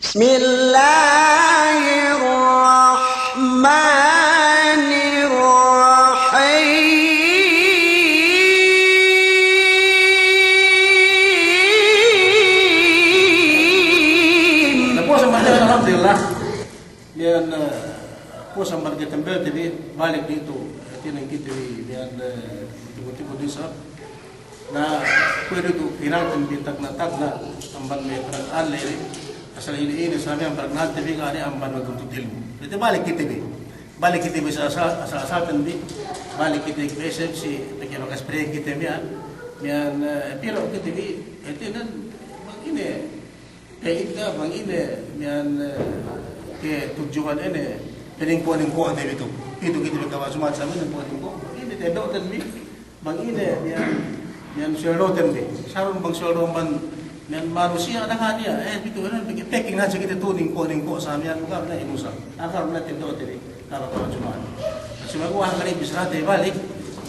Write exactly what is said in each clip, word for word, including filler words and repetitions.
بسم الله الرحمن الرحيم. Na puwas amban, alhamdulillah. Miya'an, eh, puwas amban ke tembelte bi, balik du itu, eh, hātinen kite bi, miya'an, eh, tipu-tipu du isab. Na, kuwe' du itu, hinangten bi tagna'-tagna', amban me' pangadji'an ley, asal ine-ine sa miya'an pangadji'ante bi, ga' ne amban magtuntut ilmu'. Itu balik kite bi. Balik kite bi asal-asal, asal-asalten bi. Balik kite bi S M C, pegge' bakas pre kite miya'an. Miya'an, eh, piro kite bi, hātinen, bang ine, Ka'idda bang ine miya'an, eh, ke tudjuhan ine, paningko'-ningko'te bi tu. Itu kite bi kawa sumat sa miya'an paningko'-ningko'. Ine ta'eddo'ten bi, bang ine miya'an, miya'an suweldoten bi. Sarun bang suweldo amban miya'an manusiya' da'a niya', eh, itu ine pegge' packing hadja kite tu ningko'-ningko' sa miya'an, bukan na inusa. Akal na ta'eddo'te bi. Kala-kala Juma'at. Sumaguwa' hangkan ne bissarate balik,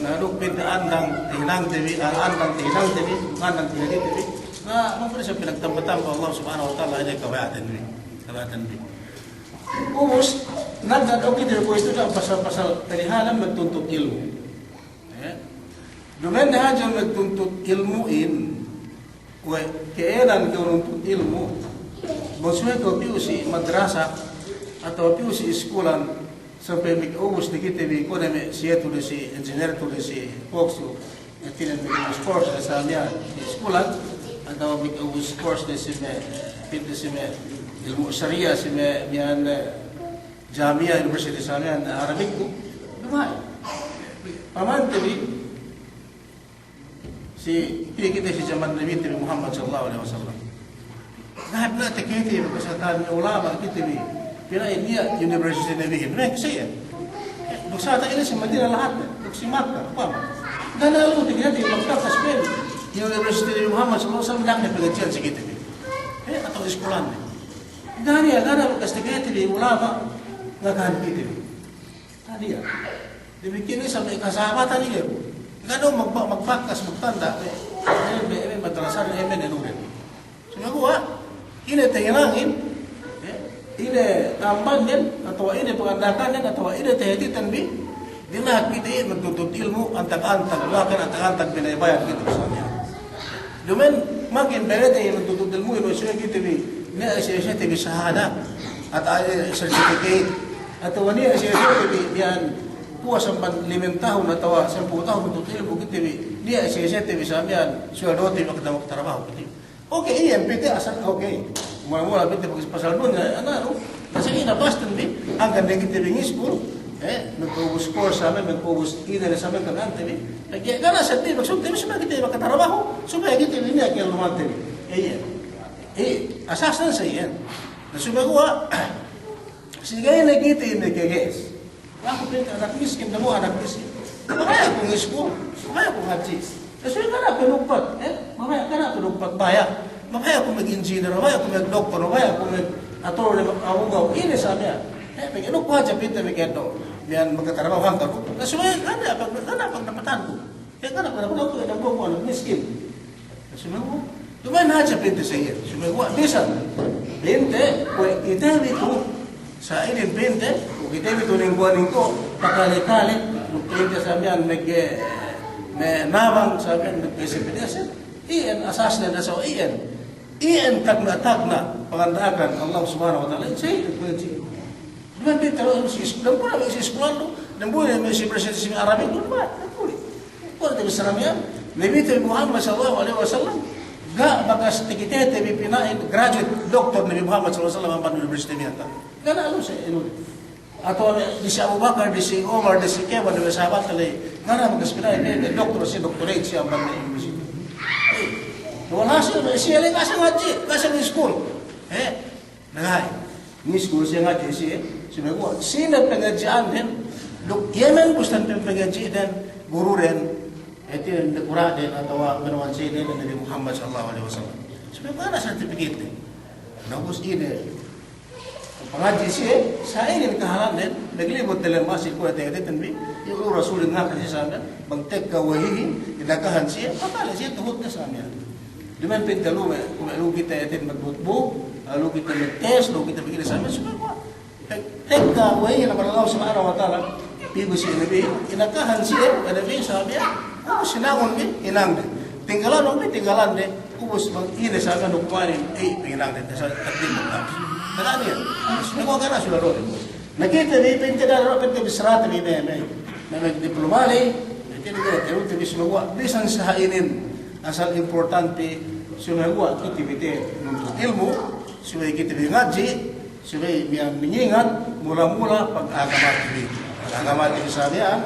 na duk pa'inte andang tahinangte bi, ah, andang tahinangte bi, andang tahadite bi. Na, mangkun sa pinagtamba-tamba Allah Subhanahu wa Ta'ala, ine kabaya'ten bi, kabaya'ten bi. Ubus, nagda'u kite bi kuwe'itu da'a pasal-pasal parihalan magtuntut ilmu'. Eh? Duma'in hadja magtuntut ilmu'in, kuwe' ka'ēnan kew nuntut ilmu', bang subey kew piyu si madrasa, atawa piyu si iskulan, sampay magubus ne kite bi, kuwe' ne me' siye tu'u disi, engineer tu'u disi, boks tu'u, hātinen magubus course ne sa miya'an iskulan, atawa magubus course ne si me', pa'inte si me' ilmu' sariya, si me' miya'an, eh, Jamiya, University sa miya'an Arabic tu, duma'in. Pamante bi, si, pī kite si jaman Nabite bi Muhammad sallallahu alaihi wasallam. Ga' hep niya' takite bi, bakas hātinen ulama' kite bi. Pina'in niya' university Nabihin. Meke siye. Duk sa' ine si Madina lahat, duk si Makka, upama. Ga' niya' lu'u takite bi, Makka, Spain. University Nabi Muhammad sallallahu alaihi wasallam, niya' pangadji'an si kite bi. Eh, atawa iskulan bi. Ga' niya', ga' niya' bakas takite bi ulama', ga' kan kite bi. Ga' niya'. Damikkiyan isab me' kasahabatan iye bu. Ga' du magba-, magbakas, magtanda', eh, eh, eh, madrasa, eh, eh, eh, nurin. Sumaguwa', ine tahinangin, eh, ine ambannen, atawa ine panganda'akannen, atawa ine tahātiten bi, dina'ak kite magtuntut ilmu', antag-antag, bahkan antag-antag binayabayad kite bi sa miya'an. Duma'in, makin bere te magtuntut ilmu'in, we' subey kite bi, niya' siye-siyete bi sahada, atawa, eh, certificate, atawa niya' siye-siyete bi, miya'an, puwas amban limen tahun atawa sampū' tahun tuntut ilmu' kite bi, niya' siye-siyete bi sa miya'an, suweldote bi, makatarabahu kite bi. Oke, iyan, pa'inte asal, oke. Mula-mula pa'inte pasal dunya, anu, anu. Kasi ina pastin bi, hangkan ne kite bi ngiskul, eh, magpaubus course sa miya'an, magpaubus ine ne sa miya'an, kan ante bi. Lagi' ga' niya' seddili, maksudte bi, supaya kite makatarabahu, supaya kite bi niya' ka'ellumante bi. Iye. Eh, asasnen sa iyan. Na sumaguwa', si ga'i ne kite bi makage'es. Aku pa'inte anak miskin, dambuwa' anak miskin. Mabaya' ku ngiskul, mabaya' ku ngadji'. Eh, subey ga' niya' ku nugpat, eh? Mabaya', ga' niya' ku nugpat baya'. Mabaya' ku mag-engineer, mabaya' ku mag-doktor, mabaya' ku mag-attorney, mag-abugado. Ine sa miya'an. Eh, pegge' duk ku hadja pa'inte mageddo'. Miya'an makatarabahu hangkan ku. Eh, subey ga' niya' pag-, ga' niya' pagdapatanku. Eh, ga' niya' pagdapatanku, eh, dambuwa' ku anak miskin. Sumaguwa', duma'in hadja pa'inte sa iyan. Sumaguwa' bisan pa'inte, kuwe' kite bi tu, sa inin pa'inte, kuwe' kite bi tu ningko'-ningko', pakale-kale, duk pa'inte sa miya'an mag-, me' nabang, sa miya'an mag-, S P D S, iyan asasnen, asal iyan. Iyan tagna'-tagna' panganda'akan Allah Subhanahu wa Ta'ala, sa iyan kuwe' si Duma'in pa'inte lu si iskulan, dambuwa' ne me' si iskulan lu, dambuwa' ne me' si presidente si Arabi, dambuwa', dambuwa'. Kuwe' te bi sa miya'an, Nabite bi Muhammad sallallahu alaihi wasallam, ga' bakas takitete bi pina'in graduate doktor Nabi Muhammad sallallahu alaihi wasallam amban university miya'an. Ga' niya' lu sa inu. Atawa me' disi Abu Bakar, disi Umar, disi kēmon, disi sahabat ley. Ga' niya' bakas pina'in me' doktor si, doctorate si amban me' university. Eh, walhasil, me' siye ley ga' siye ngadji', ga' siye iskul. Eh, Naga'i. Ngiskul siye, ngadji' siye, sumaguwa' sine pangadji'anden, duk iye me' bustan pangadji'den, guruden, hātinen dakura'den atawa banuwan siyeden Nabi Muhammad sallallahu alaihi wasallam. Sumaguwa' ga' niya' certificate de. Na ubus ine pangadji' siye, sa inin kahālanden, maglibut dalem masjid kuwe' te hātinen bi, iyu' Rasulin ngaka siye sa miya'an, bang tekka wahihin, inakahan siye, pakale siye tuhutne sa miya'an. Duma'in pa'inte lu me', kuwe' lu kite hātinen magbutbut, Lalu kite magtest, lalu kite magkite sabi, subey kuwe'. Te-, tekka we' inin amban Allah Subhanahu wa Ta'ala, pī bi si Nabi, inakahan siye, Nabi sabi, ubus hinangun bi, hinangde. Tinggalanun bi, tinggalande, ubus bang ine sabi, nukmanin, eh, hinangde, sa-, takdir. Tada'an iyan. Ubus, nako kana sudah dole. Na kite bi, pinte dara, pinte bi sarate bi me', me', me', me' diploma ley, na kite bi, kite bi sumeguwa', bisan sa inin, asal importante, sumeguwa' kite bi te nuntut ilmu', subey kite bi ngadji', subey miya'an mangingat, mula-mula pag-agamate bi. Pag-agamate bi sa miya'an,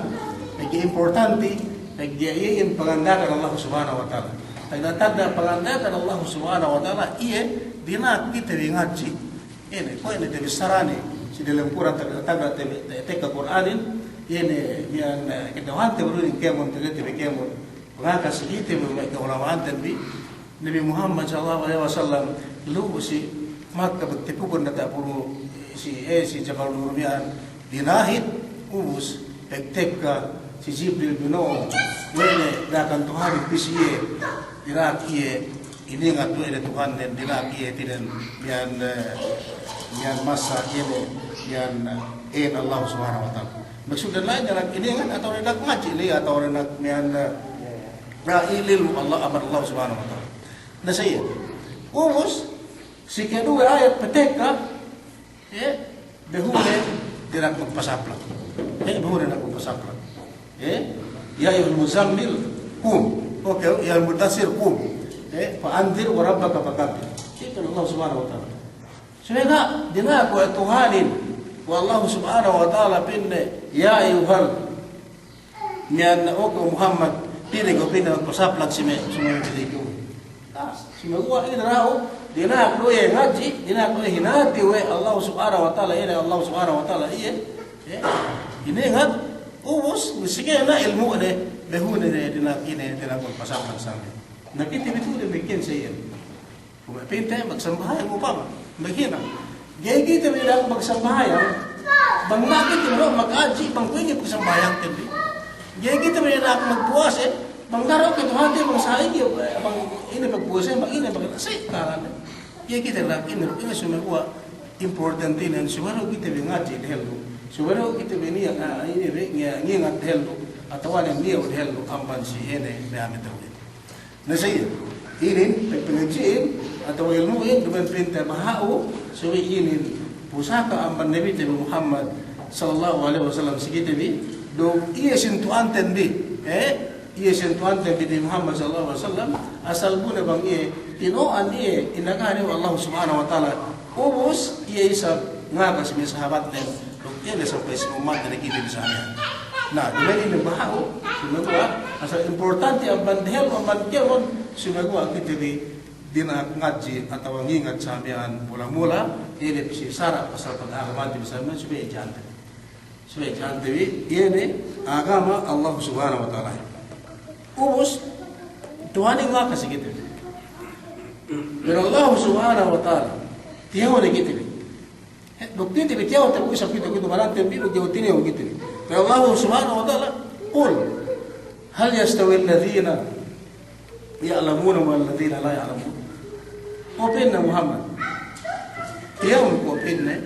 pegge' importante, pegge' iyan panganda'akan Allah Subhanahu wa Ta'ala. Tagna'-tagna' panganda'akan Allah Subhanahu wa Ta'ala, iye, dina'ak kite bi ngadji'. Ine, kuwe' ine te bissarane, si delem Kur'an tagna'-tagna' te, te, tekka Kur'anin, ine, miya'an, eh, kata'uhante bi du inin kēmon, te, te bi kēmon. Pangaka si kite bi me' ka'ulama'anten bi, Nabi Muhammad sallallahu alaihi wasallam, lu'u si Makka, pagtipukun diyata' punu, si, eh, si Jabal Nur miya'an, dina'ak, ubus, pagtekka, si Jibril bino'o, we' ne, da'akan Tuhanin pī si iye, dina'ak iye, iningat we' ne Tuhannen, dina'ak iye hātinen, miya'an, eh, miya'an masa, iye ne, miya'an, eh, ēn Allah Subhanahu wa Ta'ala. Maksudnen la'i dina'ak iningat atawa dina'ak ngadji' la'i atawa dina'ak miya'an, eh, na ilmu Allah, amban Allah Subhanahu wa Ta'ala. Na sa iye. Ubus, si keduwe ayat patekka, eh, behu ne dina'ak magpasaplak. Eh, behu ne dina'ak magpasaplak. Eh, ya ayyuhal muzammil, qum. Oke, ya ayyuhal muddassir, qum. Eh, fa anzir wa rabbaka fakabbir. Itu Allah Subhanahu wa Ta'ala. Subey ga', dina'ak we' Tuhanin, we' Allah Subhanahu wa Ta'ala pa'inne, ya ayyuhal, miya'an, o ka'u Muhammad, pī ne kew pa'inne magpasaplak si me', si me' pī ne kew. Ah, sumeguwa' inin dahu', dina'ak du iye ngadji', dina'ak du iye hinati we' Allah Subhanahu wa Ta'ala, iye ne Allah Subhanahu wa Ta'ala, iye, eh, iningat, ubus, si kēmon ilmu'ne, behu ne dina'ak ine, dina'ak magpasaplak sa me'. Na kite bi tu'u damikkiyan sa iyan. Kuwe' pa'inte magsambahayang upama, maghinang. Ga'i kite bi dina'ak magsambahayang, bang na kite bi dina'ak maghadji', bang kuwe' inin pagsambahayangten bi. Ga'i kite bi dina'ak magpuwase, bang dahu' katuhante, bang sa'ingge, bang ine pagpuwase, bang ine pag-, sa' kalan. Ga'i kite dina'ak ine, ine sumeguwa' importantinen, subey du kite bi ngadji' dehellu. Subey du kite bi niya', ah, ine bi, niya', ngingat dehellu, atawa niya' dehellu, amban si ine, me' ame tawhid. Na sa iye, inin, pag-, pangadji'in, atawa ilmu'in, duma'in pa'inte baha'u, subey inin, pusaka amban Nabite bi Muhammad, sallallahu alaihi wasallam, si kite bi, duk iye sintu'anten bi, eh, iye sintu'anten bi Nabi Muhammad, sallallahu alaihi wasallam, asal bu ne bang iye, tino'an iye, inakahan iye we' Allah Subhanahu wa Ta'ala, ubus, iye isab, ngaka si me' sahabatnen, duk iye ne sampay si ummatnen kite bi sa miya'an. Na, duma'in inin baha'u, sumeguwa', asal importante amban dehellu amban kēmon, sumeguwa' kite bi dina'ak ngadji' atawa ngingat sa miya'an mula-mula, iye ne pī si sara' pasal pag-agamante bi sa miya'an, subey ija'ante. Subey ija'ante bi, iye ne agama Allah Subhanahu wa Ta'ala. Ubus, Tuhanin ngaka si kite bi. Pero Allah Subhanahu wa Ta'ala, tiyawa ne kite bi. Eh, duk kite bi tiyawa, tabu isab kite, kite bi, duk tiyawa kite bi. Pero Allah Subhanahu wa Ta'ala, qul, hal yastawil ladhina ya'lamuna wal ladhina la ya'lamun. O pa'inne Muhammad, tiyawun ko pa'inne,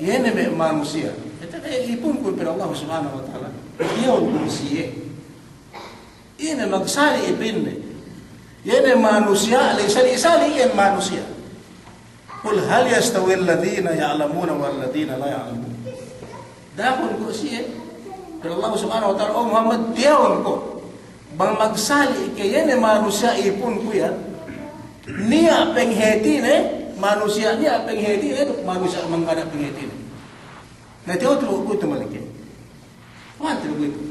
iye ne me' manusiya'. Ite, eh, ipunku pa'in Allah Subhanahu wa Ta'ala, tiyawun ko siye. Ine magsali' pa'inne. Iye ne manusiya', ley sali'-sali' iye manusiya'. Qul hal yastawil ladhina ya'lamuna wal ladhina la ya'lamun. Da'akun ko' siye. Pa'in Allah Subhanahu wa Ta'ala, o Muhammad, tiyawun ko'. Bang magsali' ke iye ne manusiya' ipunku iyan. Niya' panghātine, manusiya' niya' panghātine, duk manusiya' mangga' niya' panghātine. Na tiyawun ko' itu malike. Kuwan tu kuwitu.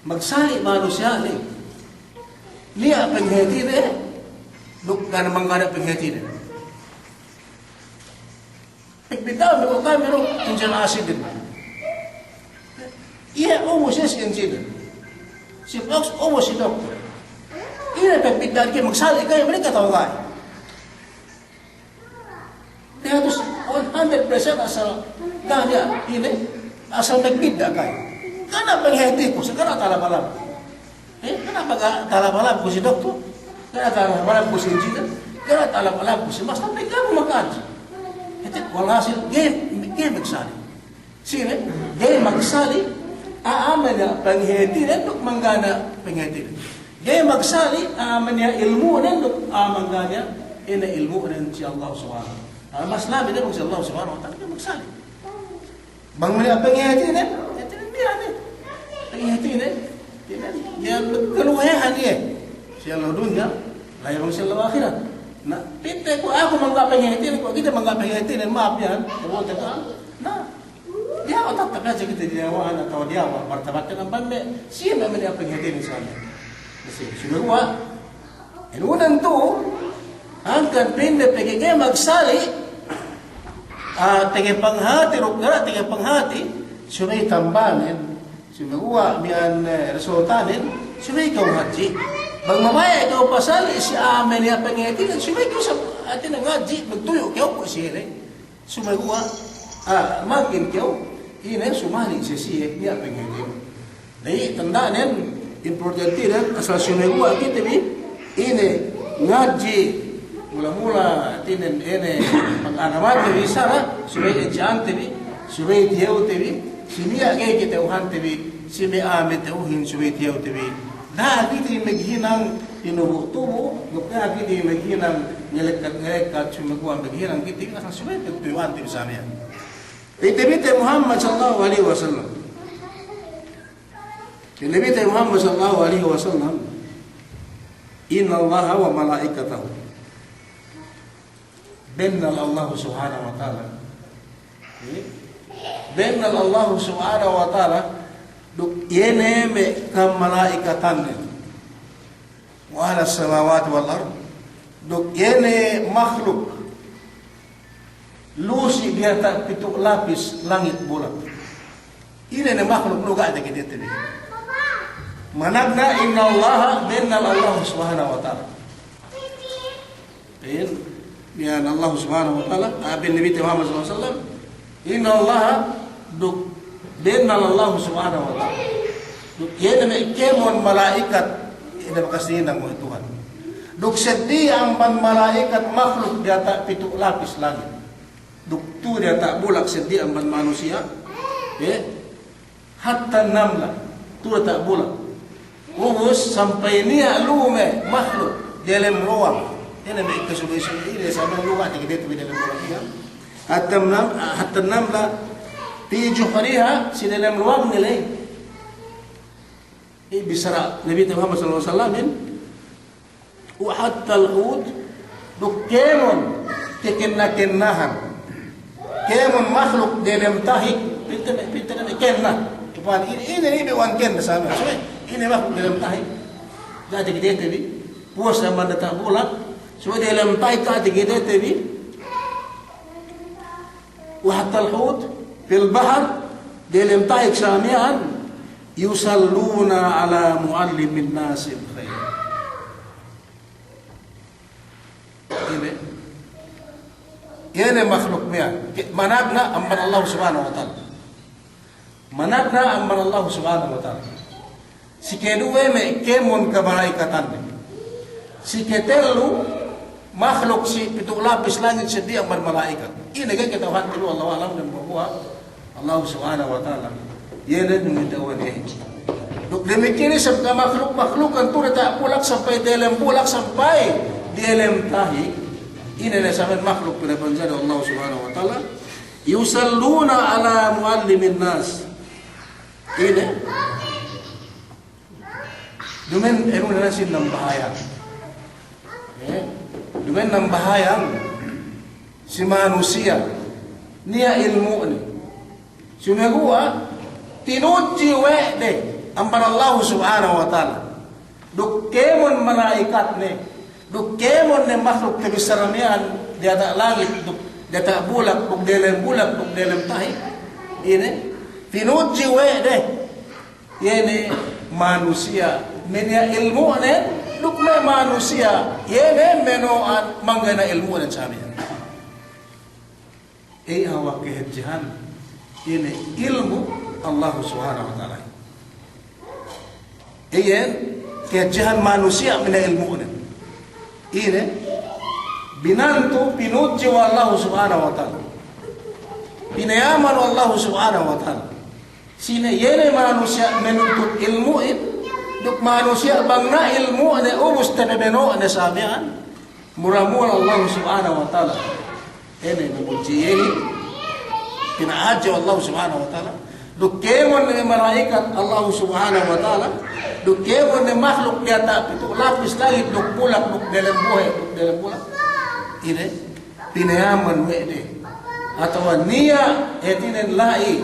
Magsali' manusiya' ley. Niya' panghātine, duk ga' ne mangga' niya' panghātine. Pagbidda'an bi ko' kami du, engineer asidin. Iye ubus iye si engineer. Si Fox ubus si doktor. Ine pagbidda'an ke magsali' kaye, mereka tau ga'i. Hatus, one hundred percent asal ga' niya' ine, asal magbidda' kaye. Kana' panghātiku, sa' kana' talab-alab. Eh, kana' pag-, talab-alab ku si doktor, kana' talab-alab ku si engineer. Ga'i alap-alapku si mas, tapi ga'i aku maghadji. Hāti, walhasil, ga'i, ga'i magsali'. Sine, ga'i magsali', a'a me' niya' panghatinen duk mangga' niya' panghatinen. Ga'i magsali', a'a me' niya' ilmu'nen duk, a'a mangga' niya' ine ilmu'nen si Allah Subhanahu. A'a mas labi ne bang si Allah Subhanahu wa Ta'ala, ga'i magsali'. Bang me' niya' panghatinen, hatinen miya'an ne. Panghatinen, hatinen, iye kaluhehan iye. Si ellew dunya, la'i bang si ellew ahirat. Na, pa'inte kuwe' aku mangga' panghatinen, kuwe' kite mangga' panghatinen, ma'ap iyan, kuwe' te kuwe', na, iye, o, tattap hadja kite diyawa'an atawa diyawa' martabatnen amban me', siye me' niya' panghatinen sali'. Bisi, sumeguwa', Ine unen tu, hangkan pa'inne pegge' ga'i magsali', ah, pegge' panghati, duk ga' pegge' panghati, subey tambanen, sumeguwa' miya'an, eh, resultanen, subey kew hadji'. Bang mabaya' kew pasali' si a'a me' niya' panghatinen, subey kew sa-, hatinen ngadji', magtuyu' kew kuwe' siye ne. Sumeguwa', ah, makin kew, ine sumali' si siye, niya' panghatinen. Da'i tanda'nen, importantinen, asal sumeguwa' kite bi, ine, ngadji', mula-mula, hatinen, ine, pag-anabatte bi sara, subey hadji'ante bi, subey tiyewte bi, si niya' ga'i kata'uhante bi, si me' a'a me' ta'uhin subey tiyewte bi. Da'a kite maghinang tinubu'-tubu', duk da'a kite maghinang ngelekkat-ngelekkat, sumeguwa' maghinang kite, asal subey pagtuyu'ante bi sa miya'an. Pa'in Nabite Muhammad sallallahu alaihi wasallam. Pa'in Nabite Muhammad sallallahu alaihi wasallam, "Innallaha wa malaikatahu." Bennal Allahu Subhanahu wa Ta'ala. Eh? Bennal Allahu Subhanahu wa Ta'ala, duk iye ne me' kamalaikatannen. Wa ahlas samawati wal ard, duk iye ne mahluk lu si diyata' pitu' lapis langit bulak. Ine ne mahluk lu ga' takitete bi. Managna' innallaha, bennal Allahu Subhanahu wa Ta'ala. Pa'in, miya'an Allah Subhanahu wa Ta'ala, ah, pa'in Nabite Muhammad sallallahu alaihi wasallam, innallaha, duk bennal Allah Subhanahu wa Ta'ala. Duk iye ne me' kēmon mala'ikat, iye ne bakas hinang we' Tuhan. Duk seddili amban mala'ikat mahluk diyata' pitu' lapis langit. Duk tu'u diyata' bulak seddili amban manusiya', eh, hatta namla, tu'u diyata' bulak. Ubus sampay niya' lume mahluk diyalem luwang. Ine me' kasubey-subey ine, sampay luwang takitete bi diyalem luwang iyan. Hatta nam-, hatta namla fi juhriha, si diyalem luwangne ley. Iye bissara Nabite Muhammad sallallahu alaihi wasallam, wa hattal hut, duk kēmon kakenna-kennahan. Kēmon mahluk diyalem tahik, pa'inte, pa'inte kenna. Tupan ine, ine, ine wan kenna sa miya'an. So, ine mahluk diyalem tahik. Ga' takitete bi. Puwas amban diyata' bulak. So, diyalem tahik ga' takitete bi. Wa hattal hut fil bahr, diyalem tahik sa miya'an, yusalluna ala mu'allimin nasil khair. Ine, ine mahluk miya'an, ke-, managna' amban Allah Subhanahu wa Ta'ala. Managna' amban Allah Subhanahu wa Ta'ala. Si keduwe me' kēmon kamalaikatannen. Si ketellu mahluk si pitu' lapis langit seddili amban mala'ikat. Ine ga'i kata'uhante bi, Allahu a'lam, dem babuwa' Allah Subhanahu wa Ta'ala. Iye ne ngata'uhan iye. Duk damikkiyan isab kamahluk-mahlukan tu'u diyata' bulak sampay diyalem bulak sampay diyalem tahik. Ine ne sa miya'an mahluk pinapanjari Allah Subhanahu wa Ta'ala. Yusalluna ala mu'allimin nas. Ine? Duma'in, enu ne na si nambahayang. Eh? Duma'in nambahayang si manusiya'. Niya' ilmu'ne. Sumeguwa', tinudji we' de amban Allahu Subhanahu wa Ta'ala. Duk kēmon mala'ikatne, duk kēmon ne mahluk tabissara miya'an, diyata' langit, duk diyata' bulak, duk diyalem bulak, duk diyalem tahik. Ine, tinudji we' de, iye ne manusiya', me' niya' ilmu'nen, duk me' manusiya', iye ne meno'an mangga' niya' ilmu'nen sa miya'an. Ey, hawal kahadjehan, ine ilmu' Allah Subhanahu wa Ta'ala. Iyan, kahadjehan manusiya' me' niya' ilmu'nen. Ine, Binantu, pinudji we' Allahu Subhanahu wa Ta'ala. Pinayaman we' Allahu Subhanahu wa Ta'ala. Sine, iye ne manusiya' manuntut ilmu'in, duk manusiya' bang na ilmu'ne ubus tabe beno'ne sa miya'an, mura-mura Allahu Subhanahu wa Ta'ala. Ine, mamudji iyehin, pinahadje Allahu Subhanahu wa Ta'ala. Duk kēmon ne mala'ikat Allahu Subhanahu wa Ta'ala, duk kēmon ne mahluk diyata' pitu' lapis langit, duk bulak, duk delem bohe', duk delem bulak. Ine, pinayaman we' de. Atawa niya', hātinen la'i,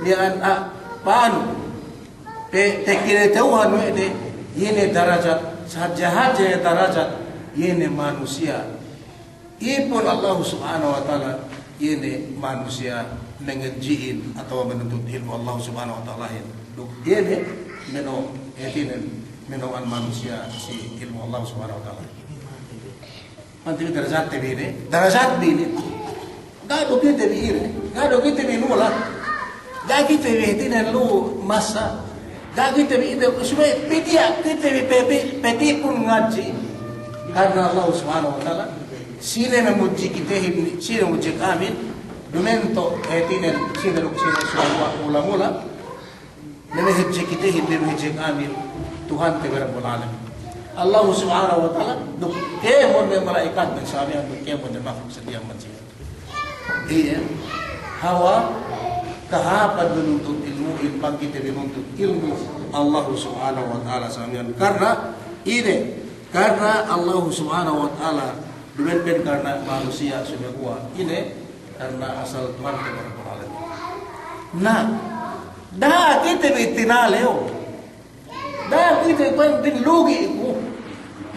niya' an, a, panu. Pe, pekineta'uhan we' de, iye ne darajat, sahadje-hadje darajat, iye ne manusiya'. Ipun Allahu Subhanahu wa Ta'ala, iye ne manusiya' mangadji'in atawa manuntut ilmu' Allahu Subhanahu wa Ta'alahin. Duk iye ne meno', hātinen, meno'an manusiya' si ilmu' Allahu Subhanahu wa Ta'ala. Manti bi darajatte bi ine, darajat bi ine. Ga' du kite bi ine, ga' du kite bi nulak. Ga' kite bi hātinen lu masa. Ga' kite bi ine, subey pediya' kite bi pe, pe, pedipun ngadji'. Karna Allahu Subhanahu wa Ta'ala, sine mamudji kitehin, sine mamudji ka'amin, dumento', hātinen, sine duk sine, subey mula-mula. Mamahadje kitehin, mamahadje ka'amin, Tuhante bi Rabbul Alamin. Allahu Subhanahu wa Ta'ala, duk kēmon ne mala'ikatnen sa miya'an, duk kēmon ne mahluk sa diyalem mansiya'. Iye, hawal kahāpan manuntut ilmu'in, bang kite bi manuntut ilmu' Allahu Subhanahu wa Ta'ala sa miya'an. Karna ine, karna Allahu Subhanahu wa Ta'ala, duma'in pe karna manusiya' sumeguwa'. Ine, karna asal Tuhante bi Rabbul Alamin. Na, da'a kite bi tinalew. Da'a kite bi pa'in lugi' ku.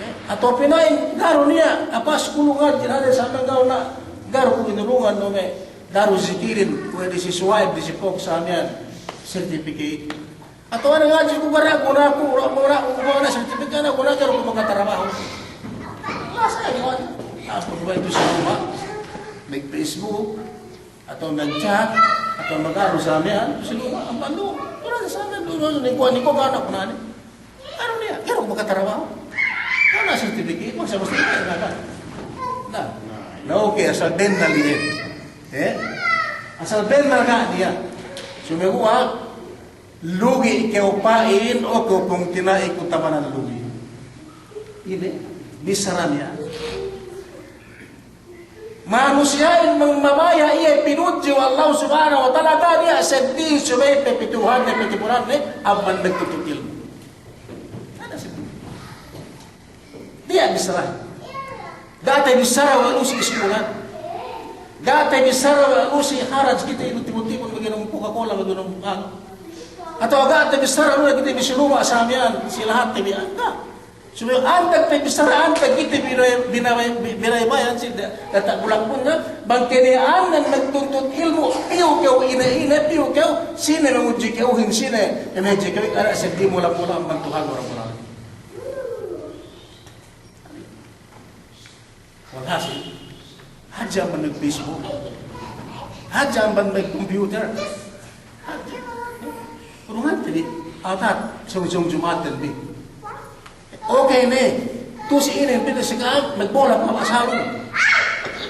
Eh, atawa pina'in ga'i du niya', apas ku lu ngadji', ade sa miya'an ga'i du na, ga'i du ku inurungan du me', ga'i du zikirin, kuwe' di si Suwaib, di si Pok sa miya'an, certificate. Atawa ne ngadji' ku ga'i du guna ku, ga'i du guna ku, ga'i du guna certificate, ga'i du guna, ga'i du ku makatarabahu. Lasa iyan, apu' du ba itu si luma', mag-Facebook, atawa mag-chat, atawa mag-anu sa miya'an, si luma', amban du, kurang sa miya'an, du, du, ni kuwe', ni kuwe' ga' anak ku nani. Anu niya', ga'i du makatarabahu. Ga' du certificate, masa mesti niya' ga' du. Na, na, oke, asal bennal iye. Eh? Asal bennal ga' niya'. Sumeguwa', lugi' kew pa'in, o kew pungtina'i ku tabanan lugi'. Ine, bissara niya'. Manusiya'in bang mabaya' iye pinudji we' Allahu Subhanahu wa Ta'ala, ga' niya' seddili subey pe pitu'uhanne, pe tipunanne, amban magtuntut ilmu'. Ga' niya' seddili. Diya' bissara. Ga' tabissara we' lu si iskulan. Ga' tabissara we' lu si haraj kite inu timun-timun, maginum Coca-Cola, maginum anu. Atawa ga' tabissara we' lu kite bi si luma' sa miya'an, si lahatte bi, ga'. Subey antag tabissara, antag kite bi, bi, bi, binaybayan si da-, diyata' bulak pu'unna, bang kene anen magtuntut ilmu', piyu kew ine-ine, piyu kew, sine mamudji kewhin, sine mamudji kewhin, ga' niya' seddili mula-mula amban Tuhan Rabbul Alamin. Walhasil, hadja amban mag-Facebook, hadja amban mag-computer, hadja. Urungan te bi, atat, sōng-sōng Juma'atten bi. Oke ne, tu'u si inin, pite si ka'am, magbola ka'am asalun.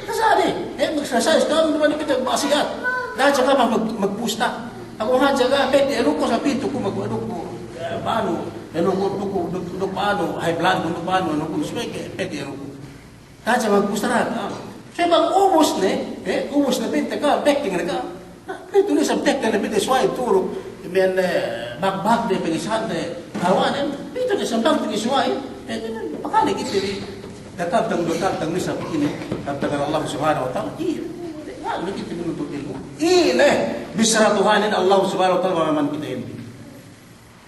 Kasali, eh, mag-exercise ka'am, duma'in pite maksiyat. Da'a sa ka'am mag-, magpusta. Aku hadja ga', pete, anu ku sa pintu ku, mag-, anu ku, eh, pa'anu, anu ku, duk, duk, duk, pa'anu, high blood, duk, pa'anu, anu ku, subey ke, pete, anu ku. Hadja magpusta, ah. Subey bang ubus ne, eh, ubus ne pinte ka'am, bekking ne ka'am. Na, pitu ne isab bekking ne pinte Suwaib turuk, miya'an, eh, bagbag ne, pangisahan ne, hawanen, pitu ne isab bang pinte Suwaib, eh, pakale kite bi. Da'a kabtang, da'a kabtang ne isab ine, kabtangan Allah Subhanahu wa Ta'ala, iye, ga' ne kite bi nuntut ilmu'. Ine, bissara Tuhanin Allah Subhanahu wa Ta'ala, manaman kite inin.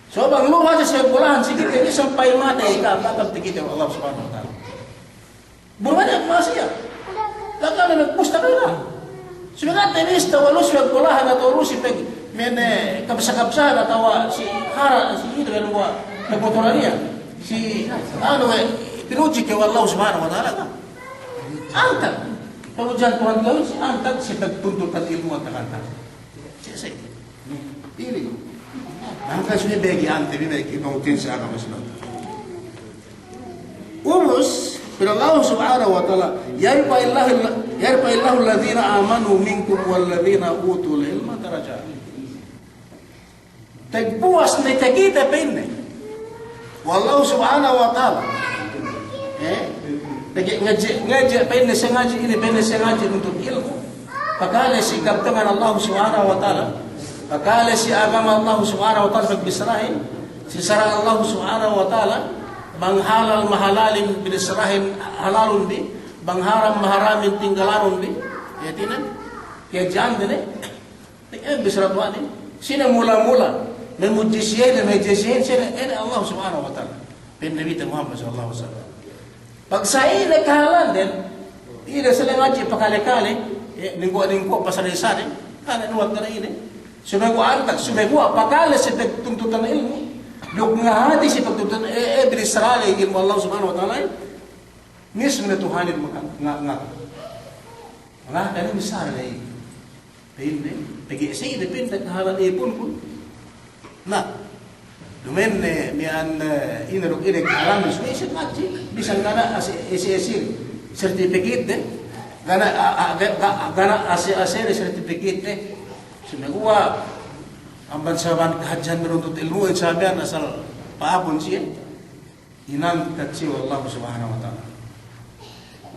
So bang lu hadja si bolahan si kite bi sampay matey ka'am, kabtang kite Allah Subhanahu wa Ta'ala. Buru mane ma'asiyat. Laga ne magpusta ka'am. Subey ga' tabista we' lu si bolahan atawa lu si peg-, mene kabsa-kabsahan atawa si hara, si ine, luwa, pagkotoran iyan. Si, anu, we', pinudji kew we' Allah Subhanahu wa Ta'ala, ga'? Antag. Pamudjihan Tuhan kew, antag si pagtuntutan ilmu' antag-antag. Sese. Inin. Hangkan subey begi ante bi, begi pangutihin si agama Islam. Ubus, Pa'in Allah Subhanahu wa Ta'ala, "Yarfa'illahu, yarfa'illahu alladhina amanu minkum walladhina utul ilma darajat." Tagpuwas ne takite pa'inne we' Allah Subhanahu wa Ta'ala. Eh? Pegge' ngadji', ngadji' pa'inne, si ngadji' inin, pa'inne si ngadji' nuntut ilmu'. Pakale si kabtangan Allah Subhanahu wa Ta'ala. Pakale si agama Allah Subhanahu wa Ta'ala pagbissarahin. Si sara' Allah Subhanahu wa Ta'ala. Bang halal mahalalin binissarahin halalun bi. Bang haram maharamin tinggalanun bi. Hātinen. Kajja'an dine. Inin bissara Tuhanin, sine mula-mula mamudji siye, mahadje siye, sine, inin Allah Subhanahu wa Ta'ala. Pa'in Nabite Muhammad sallallahu alaihi wasallam. Pag sa ine kahālanden, ine sine ngadji' pakale-kale, eh, ningko'-ningko' pasal isane, kale nuwat kana ine. Sumeguwa' antag, sumeguwa' pakale si pagtuntutan ilmu', duk ngahāti si pagtuntutan, eh, eh, binissara ley ilmu' Allah Subhanahu wa Ta'ala, eh. Mismu ne Tuhanin maka, nga-, nga-, nga-, kani bissara ley. Pa'inne, pegge' si ine pa'inne kahālan ipunkun. Na, duma'in ne miya'an, eh, ine duk ine kahālan, sumeguwa' si ngadji', bisan ga' niya' ase-, ese-ese certificate de, ga' niya', a, a, ga', ga', ga' niya' ase-ese certificate de. Sumeguwa' amban sabab kahadjehan manuntut ilmu'in sa miya'an asal pa'apun siye. Inangkat siye we' Allah Subhanahu wa Ta'ala.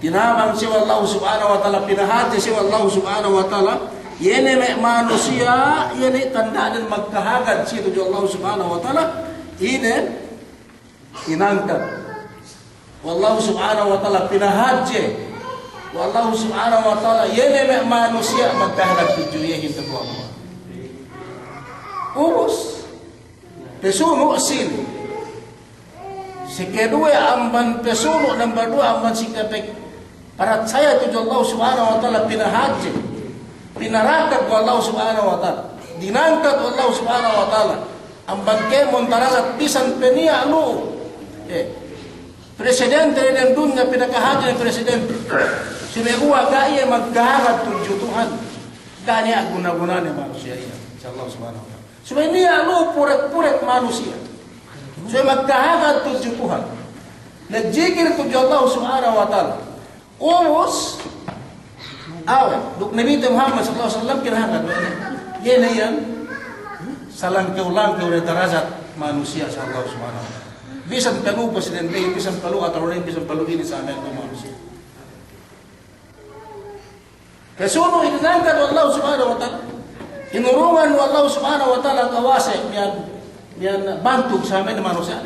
Tinabang siye we' Allah Subhanahu wa Ta'ala, pinahadje siye we' Allah Subhanahu wa Ta'ala. Iye ne me' manusiya', iye ne tanda'nen magkahagad siye tudju Allah Subhanahu wa Ta'ala. Ine, inangkat we' Allah Subhanahu wa Ta'ala, pinahadje we' Allah Subhanahu wa Ta'ala. Iye ne me' manusiya' magkahagad tudju iyehin, tudju Allah. Ubus. Pasunu' sīn. Si kaduwe amban pasunu', number duwe amban si kapagparatsaya tudju Allah Subhanahu wa Ta'ala, pinahadje, pinarakad we' Allah Subhanahu wa Ta'ala, dinangkat we' Allah Subhanahu wa Ta'ala, amban kēmon darajat bisan pe niya' lu'u. Eh, presidente dem dunya pinakahadje presidente. Sumeguwa' ga' iye magkahagad tudju Tuhan. Ga' niya' guna-gunane manusiya' iyan si Allah Subhanahu wa Ta'ala. Subey niya' lu'u purek-purek manusiya'. Subey magkahagad tudju Tuhan. Nagjikil tudju Allah Subhanahu wa Ta'ala. Ubus, awe', duk Nabite Muhammad sallallahu alaihi wasallam kinahagad we' ne. Iye ne iyan salangkew-langkew ne darajat manusiya' si Allah Subhanahu wa Ta'ala. Bisan pe lu'u presidente, bisan pe lu'u attorney, bisan pe lu'u ine sa' me' manusiya'. Pasunu' inangkat we' Allah Subhanahu wa Ta'ala. Inurungan we' Allah Subhanahu wa Ta'ala kawasa' miya'an, miya'an bantug sa me' manusiya'.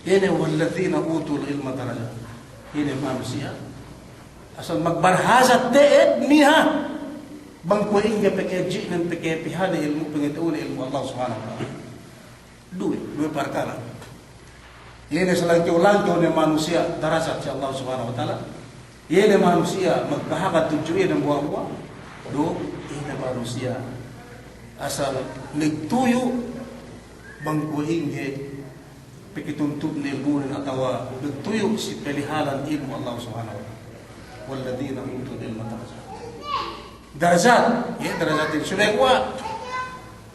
Ine, walladhina utul ilma darajat. Ine manusiya' asal magbarhazat te'ed miha. Bang kuwe' ingge pegge' ji'nen, pegge' pihane ilmu', pegge' ta'une ilmu' Allah Subhanahu wa Ta'ala. Duwe, duwe parkala'. Iye ne salangkew-langkew ne manusiya' darajat si Allah Subhanahu wa Ta'ala. Iye ne manusiya' magkahagad tudju iye dambuwa'-buwa'. Duk iye ne manusiya' asal magtuyu' bang kuwe' ingge pagtuntutne ilmu'nen atawa magtuyu' si palihalan ilmu' Allah Subhanahu wa Ta'ala. Walladhina utul ilma darajat. Darajat, iye, darajatin. Subey kuwe'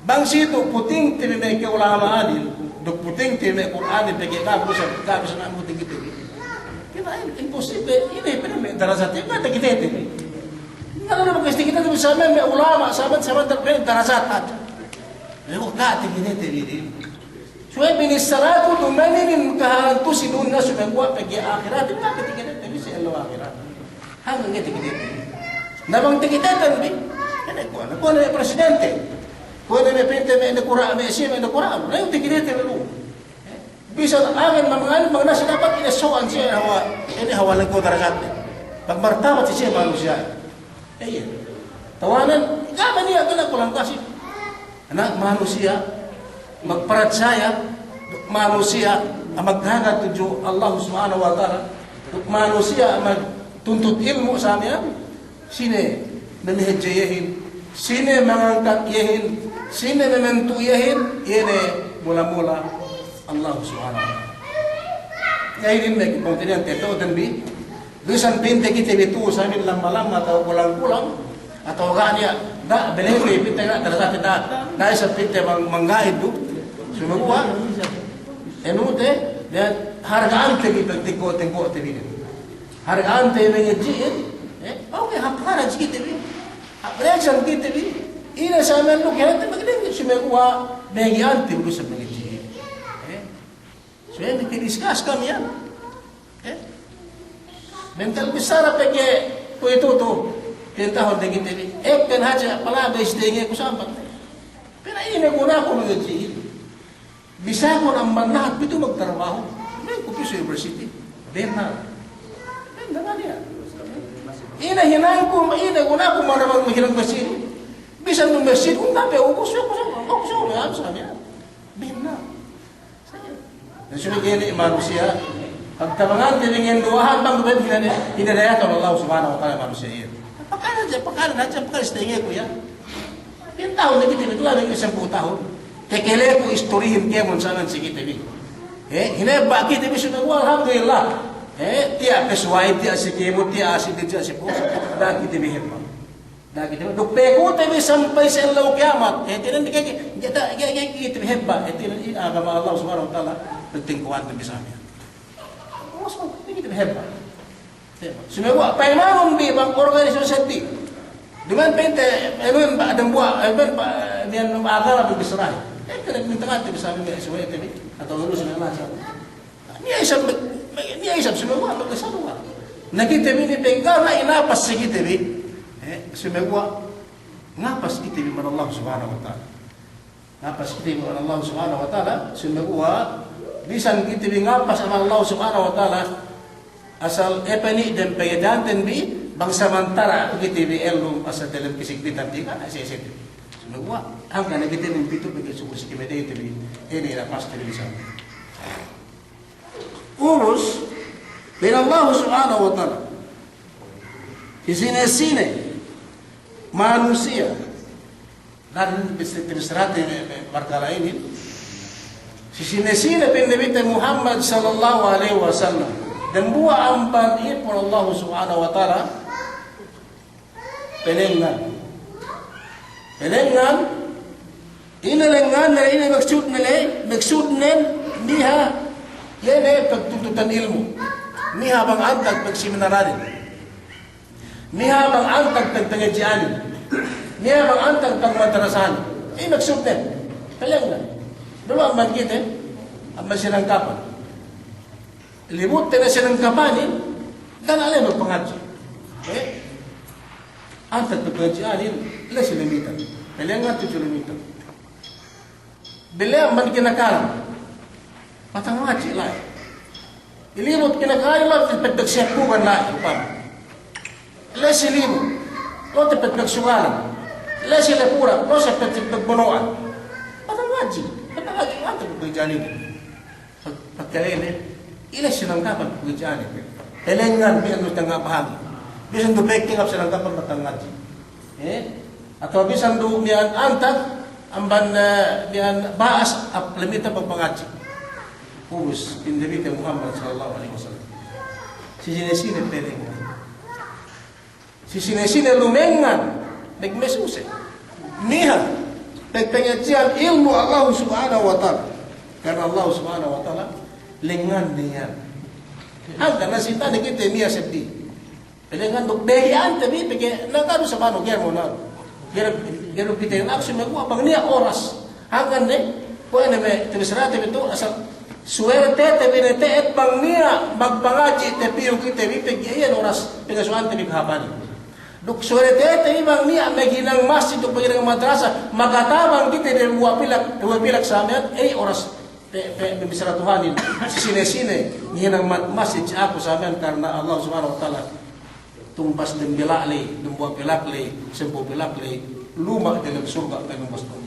bang si itu putingte bi me' ka'ulama'anin, duk putingte bi me' Kur'anin, pegge' ga' bisa, ga' bisa na putingte bi. Kina in-, imposible, ine pe me' darajat, iye, ga' takitete bi. Ga' na makastakite bi sa me', me' ulama', sahabat, sahabat, me' darajat hadja. Iye, ga' takitete bi. Subey binissaraku duma'in inin kahālan tu'u si dunya, subey kuwe' pegge' ahirat, ga' takitete bi si ellew ahirat. Hangkan ga'i takitete bi. Na bang takitete bi, ine kuwe', kuwe' ne presidente. Kuwe' ne pinte me' nakura', me' siye me' nakura'. Na iyu takitete bi lu'u. Bisan agen mamangan, bang nasi dapat ine so'an siye hawal, ine hawal ko darajatne. Bang martabat si siye manusiya'. Iye. Tawanan, ga' ba niya' kena kulang kasih. Na manusiya' magparatsaya, manusiya' magkahagad tudju Allah Subhanahu wa Ta'ala, manusiya' magtuntut ilmu' sa miya'an, sine mamahadje iyehin, sine mangangkat iyehin, sine mamantu' iyehin, iye ne mula-mula Allah Subhanahu wa Ta'ala. Iye inin me' pungtina'ihan teto'oten bi, bisan pinte kite bi tu'u samin lamma-lamma atawa kulang-kulang, atawa ga' niya', ga' belete pinte ga' darajat da, ga' isab pinte mang-, mangga'i du. Sumeguwa', anu te, de harga'ante bi pagtingko'-tingko'te bi. Harga'ante mangadji'in, eh, okay, hap haraj kite bi, hap rejan kite bi, ine sa' menduk hete magdengge, sumeguwa' begi'ante bu du sa' mangadji'in. Eh, so ine ke discuss kami yan. Eh, mental bissara pegge' kuwe'itu tu, pintahun de kite bi, eh, ekka hadja pala bes dengeku sampay. Pa'in ine gunaku mangadji'in. Bisakun amban lahat pitu magtarabahu. Ine ku pī si university. Bennal. Bennal niya'. Ine hinangku, ine gunaku manarabahu hinang masjid. Bisan du masjid, unda pe ubus, ubus, ubus, ubus, ubus, ubus, ubus. Bennal. Na subey inin manusiya'. Pagtabangante bi ngenduwahan bang du pe hinane, hinadayatan Allah Subhanahu wa Ta'ala manusiya' iyan. Pakaran hadja, pakaran hadja, pakaran si tengeku ya. Pī tahun lagi' kite bi, tu'u lagi' sampū' tahun. Tekeleku istorihin kēmon sanan si kite bi. Eh, hinebba' kite bi sumeguwa', alhamdulillah. Eh, tiya' pe suway, tiya' si kēmon, tiya' si di, tiya' si pu. Da'a kite bi hebba'. Da'a kite bi. Duk pekute bi sampay si ellew kiyamat. Eh, tiya' ne kite bi hebba'. Eh, tiya' ne agama Allah Subhanahu wa Ta'ala. Penting kuwan te bi sampay. Awas, kite bi hebba'. Sumeguwa' pa'imanun bi bang organisasi seddi. Duma'in pa'inte, ēnun ba, dambuwa', ēnun ba, niya' agama bi bissarahin. Eh, kena minta kante bi sampay bi, sumeguwa' te bi. Atawa lulus na masa. Niya' isab, niya' isab sumeguwa', magkasaluwa. Na kite bi inin pegge' ga' niya' inapas si kite bi. Eh, sumeguwa', ngapas kite bi man Allah Subhanahu wa Ta'ala. Ngapas kite bi man Allah Subhanahu wa Ta'ala, sumeguwa', bisan kite bi ngapas man Allah Subhanahu wa Ta'ala, asal epeni dem pegge' danten bi, bang samantara' kite bi ellum asal delem kasigpitan bi, ga' niya' sesete. Sumeguwa', hangkan ne kite bi pitu pegge' suku si kemedey te bi, inin napas te bi bisan. Ubus, pa'in Allah Subhanahu wa Ta'ala, si sine-sine manusiya', dan bis-, bis-, parkala' inin, si sine-sine pa'in Nabite Muhammad sallallahu alaihi wasallam, dambuwa' amban ipun Allah Subhanahu wa Ta'ala, pelengngan. Pelengngan, ine lengngan ne, ine maksudne le, maksudnen miha, iye ne pagtuntutan ilmu'. Miha bang antag pagseminaradin. Miha bang antag pagpangadji'anin. Miha bang antag pagmadrasahanin. Iye maksudnen. Pelengngan. Dulu amban kite, amban sinangkapan. Limutte ne sinangkapanin, ga' ne la'i magpangadji'. Eh? Antag pagpangadji'anin, la'i si limitan. Pelengngan tudju limitan. Bile amban kinakalan. Matangadji' la'i. Ilimut kinakalan la'i, pagdagsihan bugan la'i, upama. La'i si limut. La'i pagdagsugalan. La'i si lapuran. La'i pagdagbono'an. Matangadji'. Matangadji', antag pagpangadji'anin. Pag-, pagkalene, ine sinangkapan pagpangadji'anin. Pelengngan, bisan du tanga' bahangi. Bisan du pekking hap sinangkapan matangadji'. Eh? Atawa bisan du miya'an antag, amban, eh, miya'an ba'as, hap limitan pagpangadji'. Ubus, pa'in Nabite Muhammad sallallahu alaihi wasallam. Si sine-sine pelengngan. Si sine-sine lumengngan, magmasuse. Miha, pagpangadji'an ilmu' Allah Subhanahu wa Ta'ala. Karna Allah Subhanahu wa Ta'ala, lengngan ne iyan. Hangkan ne si tane kite miha seddi. Pelengngan duk behi'ante bi, pegge' na kadu sabanu, ga'i mo na. Ga'i, ga'i kite na, sumeguwa' bang niya' oras. Hangkan ne, kuwe' ne me' tebisrate bi tu, asal suwertete bi ne te'ed bang niya' magpangadji' te piyu kite bi pegge' iyan oras pengasuwante bi kahāpanin. Duk suwertete bi bang niya' maghinang masjid duk maghinang madrasa, makatabang kite dembuwa' pilak, dembuwa' pilak sa miya'an, ey oras pe, pe, pembisara Tuhanin, si sine-sine ngahinang ma-, masjid si aku sa miya'an karna Allah Subhanahu wa Ta'ala. Tumbas dem bila' ley, dembuwa' pilak ley, sampū' pilak ley, luma' delem surga' pe tumbas tu'u.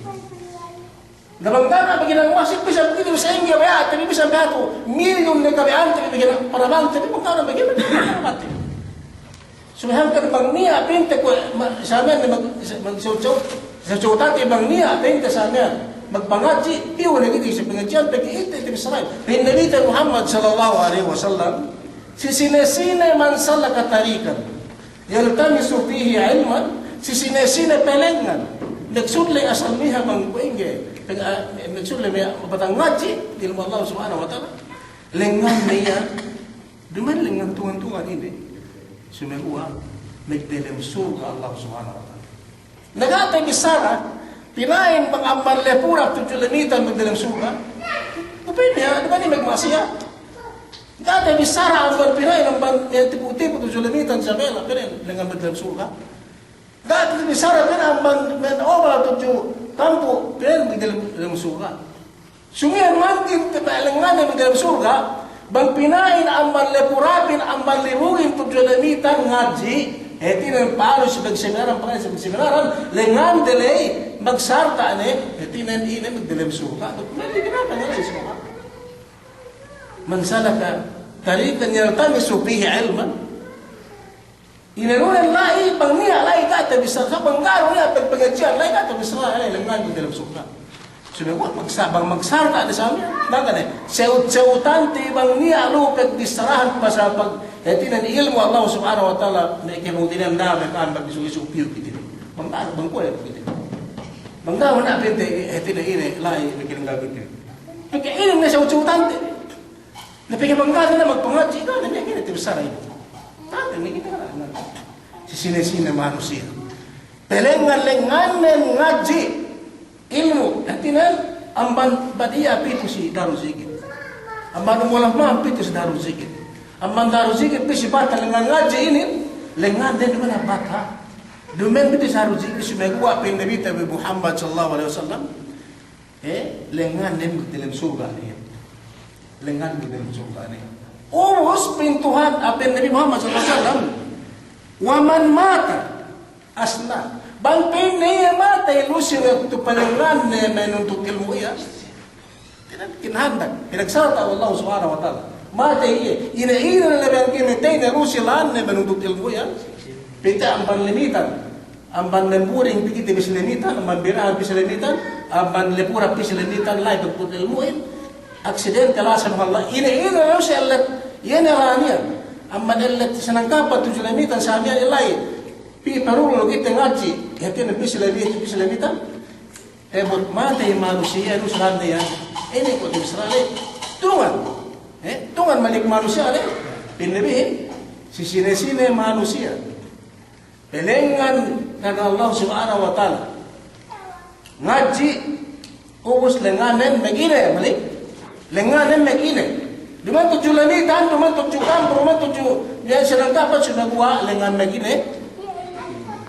Na bang ga' ne maghinang masjid, bisan, bisan sa'ingge baya'te bi, bisan baya'te bi milyun ne kabaya'ante bi, bisan parabangte bi, bang ga' ne maghinang, mati. Subey hangkan bang niya' pa'inte kuwe', ma-, sa miya'an ne mag-, mag-, sa-, sa-, sa-, bang niya' pa'inte sa miya'an magpangadji', piyu ne kite si pangadji'an, pegge' ite, ite bissarahin. Pa'in Nabite Muhammad sallallahu alaihi wasallam, Si sine-sine man salaka tariqan yaltamisu fihi ilman, si sine-sine pelengngan, maksud ley asal miha bang kuwe' ingge, peng-, ah, maksud ley miha mapatangadji' ilmu' Allah Subhanahu wa Ta'ala, lengngan ne iyan, duma'in lengngan tungan-tungan ine. Sumeguwa' magdelem surga' Allah Subhanahu wa Ta'ala. Na ga' te bissara pina'in bang amban lepurak tudju lamitan magdelem surga'. Upin ya, duma'in magma'siyat. Ga' te bissara amban pina'in amban tipu'-tipu' tudju lamitan sabella, pina'in lengngan magdelem surga'. Ga' te bissara pina'in amban menobal tudju tampu', pina'in magdelem surga'. Sumiyan mantin te lengngannen magdelem surga', bang pina'in amban lepurapin, amban libugin tudju lamitan ngadji', hātinen pa'anu si pagseminaran, pa'anu si pagseminaran, lengngan de ley magsarta' ne, hātinen ine magdelem surga'. Duk mali kinapa ne ley surga'. Man salaka tariqan yaltamisu fihi ilman, Ine lu'u ne la'i, bang niya' la'i ga' te bissara, bang ga'i niya' pag-, pangadji'an la'i ga' te bissara, la'i lengngan magdelem surga'. Sumeguwa' magsa-, bang magsarta' ne samiyan, bang ne, sewut-sewutante bang niya' lu'u pagbissarahan pasal pag-, hātinen ilmu' Allah Subhanahu wa Ta'ala, me' kemutinan da me' kan bang isu-isu piyu kite. Bang ga'i, bang kuwe' kite. Bang ga'i niya' pinte, hātinen ine, la'i, me' kinenggal kite. Pegge' ine ne sewut-sewutante. Na pegge' bang ga'i ne magpangadji', ga'i ne, ga'i ne te bissara ine. Ga'i ne, ga'i ne, ga'i ne. Si sine-sine manusiya' palengngan-lengngannen ngadji' ilmu', hātinen amban badiya pitu si Darul Zikir. Amban Ummul Hammam pitu si Darul Zikir. Amban Darul Zikir pī si Bata lengngan ngadji' inin, lengngannen duma'in Bata. Duma'in pitu si Darul Zikir, sumeguwa' pa'in Nabite bi Muhammad sallallahu alaihi wasallam. Eh, lengngannen magdelem surga' ne iyan. Lengngan magdelem surga' ne iyan. Ubus pa'in Tuhan, pa'in Nabi Muhammad sallallahu alaihi wasallam, "Wa man mata asna." Bang pa'inne iye matey lu'u si waktu palengnganne manuntut ilmu' iyan. Tinan kinahandak, pinagsarta' we' Allah Subhanahu wa Ta'ala. Matey iye, ine-ine ne bang kinamateyne lu'u si lānne manuntut ilmu' iyan. Pa'inte amban lamitan. Amban lemburing pī kite pī si lamitan, amban birahan pī si lamitan, amban lepurak pī si lamitan, la'i pagput ilmu'in, aksidente la'i sa Allah. Ine, ine, la'i si ellet, iye ne la'i niya'. Amban ellet sinangkapan tudju lamitan, samiyan la'i. Pī parulu kite ngadji', hātinen pī si lamitan, pī si lamitan. Ebut matey manusiya' du sarande iyan. Ine ko' du sarande. Tungan. Eh, tungan malik manusiya' le. Pa'in Nabi, si sine-sine manusiya' palengngan ne Allah Subhanahu wa Ta'ala ngadji', ubus lengngannen magine, malik. Lengngannen magine. Duma'in tudju lamitan, duma'in tudju kampung, duma'in tudju, iye sinangkapan, sumeguwa' lengngan magine.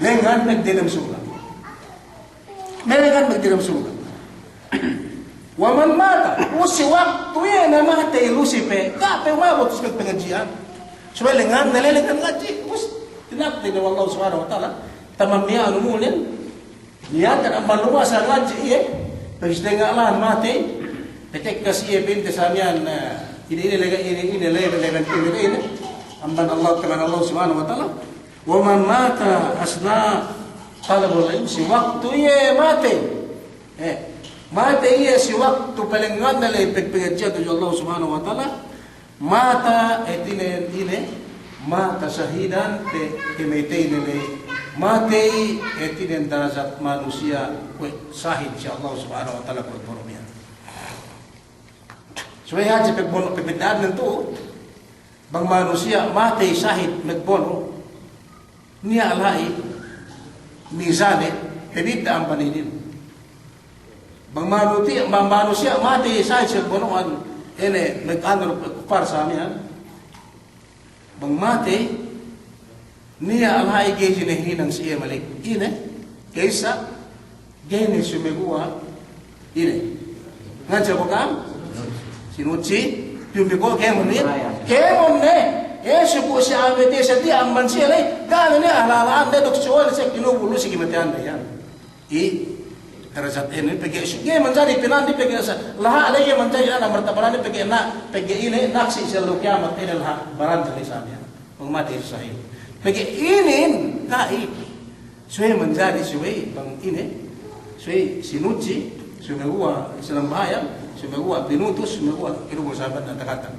Lengngan magdelem surga'. Lengngan magdelem surga'. Wa man mata, ubus si waktu iye ne matey lu'u si pe, ga' pe umabut si pangadji'an. Subey lengngan, ne lengngan ngadji', ubus tinapte ne we' Allah Subhanahu wa Ta'ala, tamam niya' anu mu'min, niya' kan amban lu'u masa ngadji' iye, pagis tengnga' lān matey, patekka si iye pa'inte samiyan, eh, ine, ine, lega, ine, ine, lega, lega, ine, ine, amban Allah, amban Allah Subhanahu wa Ta'ala, Wa man mata asna talabul ilm, si waktu iye matey. Eh, matey iye si waktu palengnganne ley pagpangadji'an tudju Allah Subhanahu wa Ta'ala. Mata, hātinen ine, mata shahidan, pe, kamateyne ley. Matey, hātinen darajat manusiya', kuwe' sahid si Allah Subhanahu wa Ta'ala kuwe' bono' miya'an. Subey hadja pagbono', pagbidda'annen tu, Bang manusiya' matey sahid magbono', niya' la'i mizane, pabidda' amban inin. Bang manuti-, bang manusiya' matey sahid si bono'an, ine, mag-anu, kuffar samiyan. Bang matey, niya' la'i ga'i sine hinang si iye malik. Ine, ka'issa, ga'i ne sumeguwa', ine. Ngansa ko' ka'am? Sinutsi, piyumbi ko' kēmon ne. Kēmon ne. Eh, suku si awe te sadiya amban siye le. Ga' ne, ala-alaan ne duk suwal si kinubul si kimateyan ne iyan. I, darajat inin pegge' si, ga'i manjari pinandi pegge' sa. Laha' lagi' manjari ana martabaran pegge' na, pegge' ine, naksi' si ellew kiyamat ine laha' baran jari sa iyan. Bang matey sahid. Pegge' inin, la'i. Subey manjari subey bang ine, subey sinutsi, sumeguwa' sinambahayang, sumeguwa' pinutus, sumeguwa' kinubul sahabat na takatan.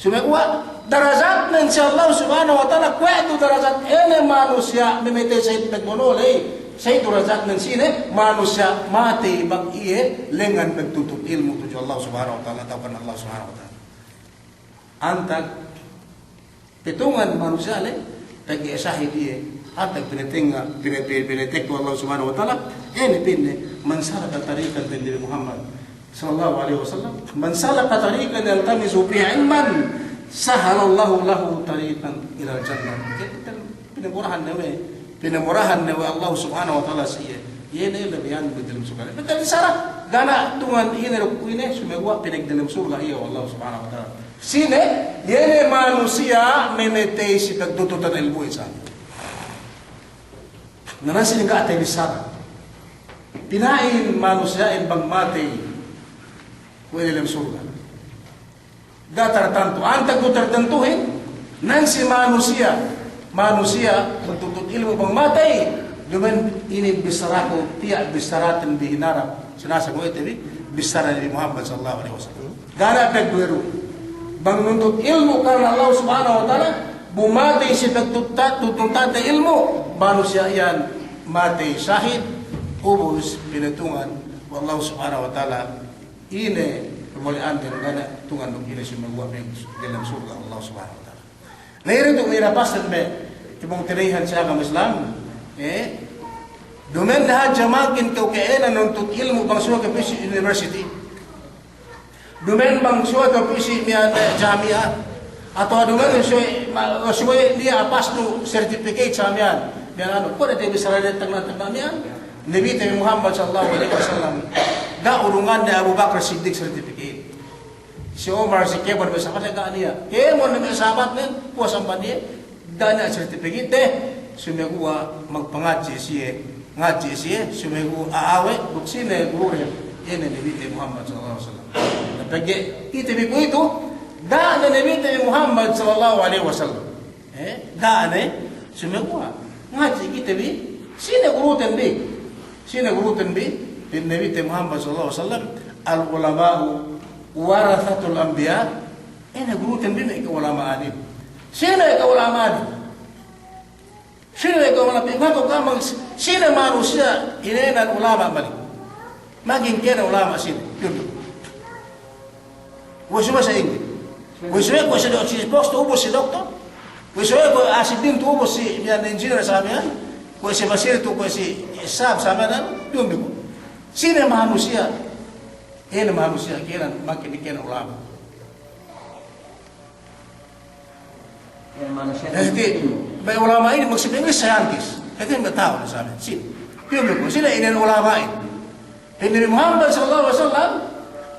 Sumeguwa' darajatnen si Allah Subhanahu wa Ta'ala, kuwe' du darajat ine manusiya' mamatey sahid pagbono' ley, sahid darajatnen si ine manusiya' matey bang iye lengngan magtuntut ilmu' tudju Allah Subhanahu wa Ta'ala, tawkan Allah Subhanahu wa Ta'ala. Antag petungan manusiya' le, Pegge' sahid iye, hāti pinatenga', pina-, pina-, pinatekka we' Allah Subhanahu wa Ta'ala, ine pa'inne, "Man salaka tariqan," pa'in Nabi Muhammad sallallahu alaihi wasallam, "Man salaka tariqan yaltamisu fihi ilman, sahhalallahu lahu tariqan ilal jannah." Jadi, kan, pinamurahan ne we', pinamurahan ne we' Allah Subhanahu wa Ta'ala si iye. Iye ne labeyan magdalem surga'. Pegge' bissara, ga' ne tungan ine duk ine, sumeguwa' pinagdalem surga' iye we' Allah Subhanahu wa Ta'ala. Sine, iye ne manusiya' mamatey si pagtututan ilmu' isab. Na, na sine ga' tabissara. Pina'in manusiya'in bang matey we' delem surga'. Ga' tartantu. Antag du tartantuhin, nan si manusiya', manusiya' magtutut ilmu' bang matey, duma'in inin bissaraku, tiya' bissaraten bi hinarap. Sinasa ko' ite bi, bissara Nabi Muhammad sallallahu alaihi wasallam. Ga' ne pagduwe-duwe. Bang nuntut ilmu' karna Allah Subhanahu wa Ta'ala, bu matey si pagtutta-, tututante ilmu', manusiya' iyan matey sahid, ubus pinatungan we' Allah Subhanahu wa Ta'ala, ine kamuli'anen, ga' ne tungan duk ine, sumeguwa' magdalem surga' Allah Subhanahu wa Ta'ala. Na, iri tu' minapasten me' ipungtina'ihan si agama Islam, eh? Duma'in ne hadja mangkin kew ka'ēnan nuntut ilmu' bang subey kew pī si university. Duma'in bang subey kew pī si miya'an, eh, jami'a. Atawa duma'in subey, ma-, subey niya' pasnu certificate sa miya'an. Miya'an anu, kuwe' ne te bissara de tagna'-tagna' miya'an. Nabite bi Muhammad sallallahu alaihi wasallam, ga' urunganne Abu Bakar Siddiq certificate. Si Umar, si kēmon me' sahabat, ga' niya'. Kēmon me' sahabatnen, puwas amban iye, ga' niya' certificate de, sumeguwa' magpangadji' siye, ngadji' siye, sumeguwa' a'a we', duk sine gurunen, iye ne Nabite Muhammad sallallahu alaihi wasallam. Na pegge' kite bi kuwe'itu, ga' ne Nabite Muhammad sallallahu alaihi wasallam. Eh, ga' ne, sumeguwa' ngadji' kite bi, sine guruten bi? Sine guruten bi? Pa'in Nabite Muhammad sallallahu alaihi wasallam, "Al-ulama'u warathatul anbiya." Ine guruten bi me' ka'ulama'anin? Sine ka'ulama'anin? Sine ka'ulama'anin? Pa'in, mako ka'am bang sine manusiya' inēnan ulama' malik. Magin kēnan ulama' sine? Yun. Kuwe' subey sa ingge. Kuwe' subey, kuwe' si do-, si postu ubus si doktor. Kuwe' subey, kuwe' a'a si Dintu ubus si miya'an engineer sa miya'an. Kuwe' si Basir tu, kuwe' si Isab sa miya'an, anu, duma'in bi ku. Sine manusiya'? Ine manusiya' kēnan, mangkin kēnan ulama'. Ine manusiya'? Jadi, me' ulama' inin maksud Inglis scientist. Jadi, me' ta'u sa miya'an. Sine? Duma'in bi ku. Sine inin ulama' inin? Pa'in Nabi Muhammad sallallahu alaihi wasallam,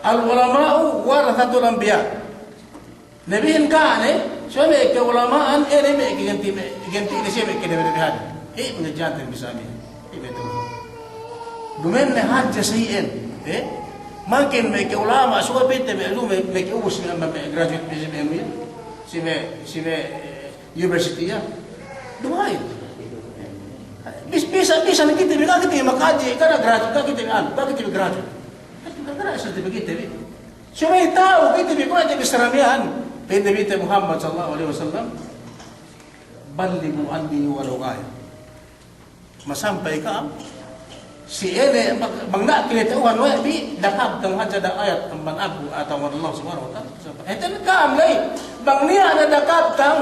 "Al-ulama'u warathatul anbiya." Nabihin ka'ane, subey me' ka'ulama'an, ine me' kaganti', me' kaganti' ne siye me' kanabi-nabihan. Eh, pangadji'anten bi sa miya'an. Eh, betul. Duma'in ne hadja sa iyan, eh? Mangkin me' ka'ulama', subey pa'inte me' lu, me', me' ka'ubus, me', me' graduate, me', me' anu iyan. Si me', si me', eh, University iyan. Duma'in. Bis-, bisan, bisan kite bi, ga' kite bi makajari, karna graduate, ga' kite bi anu, ga' kite bi graduate. Ga' kite bi graduate, certificate kite bi. Subey ta'u kite bi, kuwe' te bi sa miya'an. Pa'in Nabite Muhammad sallallahu alaihi wasallam, "Ballighu anni walau ayah." Masampay ka'am si ine, bang, bang niya' kinata'uhan we' bi, dakabtang hadja da ayat amban aku atawa amban Allah Subhanahu wa Ta'ala. Hātinen ka'am ley, bang niya' ne dakabtang,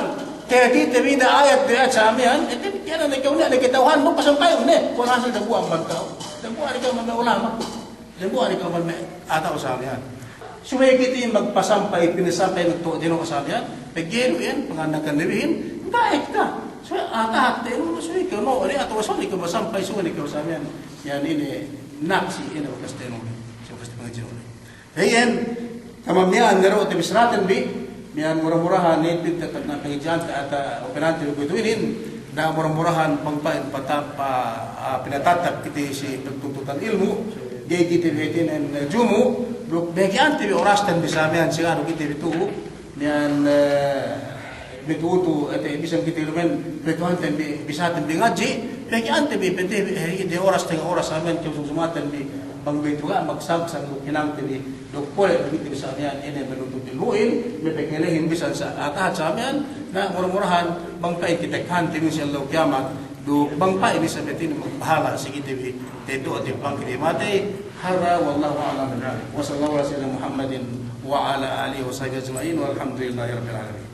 kite bi da ayat, da ayat sa miya'an, hātinen kēnan ne kew niya' ne kata'uhan, bu pasampayun ne, kuwe' hasil dambuwa' amban ka'u. Dambuwa' ne kew amban me' ulama'. Dambuwa' ne kew amban me' atawa sa miya'an. Subey kite magpasampay, pinasampay magtu'u dino sa miya'an, pegge' du iyan, panganda'akan Nabihin, ga'i kite. Subey atahat te nu, subey kew nu, atawa subey kew masampay, subey kew sa miya'an. Iyan ine, naksi ine bakas te nu, subey bakas te pangadji'nu. Iyan, kama miya'an ne du te bissaraten bi, miya'an mura-murahan ne pinte tagna' pangadji'ante atawa upinante bi kuwe'itu inin, na mura-murahan bang pa'in pata-, pa-, ah, pinatatak kite si pagtuntutan ilmu', ga'i kite bi hātinen, eh, jumu', duk bahagi'ante bi orasten bi sa miya'an si anu kite bi tu'u, miya'an, eh, bi tu'u tu, eh, te, bisan kite lumen, bi tu'u hātinen bi, bisan te bi ngadji', bahagi'ante bi, pente bi, eh, de oras, tengnga' oras sa miya'an, kew sumsumaten bi, bang bi tu'u ga' magsang-sang duk hinangte bi, duk pole' bi kite bi sa miya'an, ine manuntut ilmu'in, mapakalehin bisan sa, atahat sa miya'an, na mura-murahan, bang pa'in kite kahante bi si ellew kiyamat, duk bang pa'in isab hātinen magpahala' si kite bi, te du'a te pangkite matey, hadha wallahu a'lam. Wa sallallahu ala sayyidina Muhammadin wa ala alihi wa sahbihi ajma'in, walhamdulillahi rabbil alamin.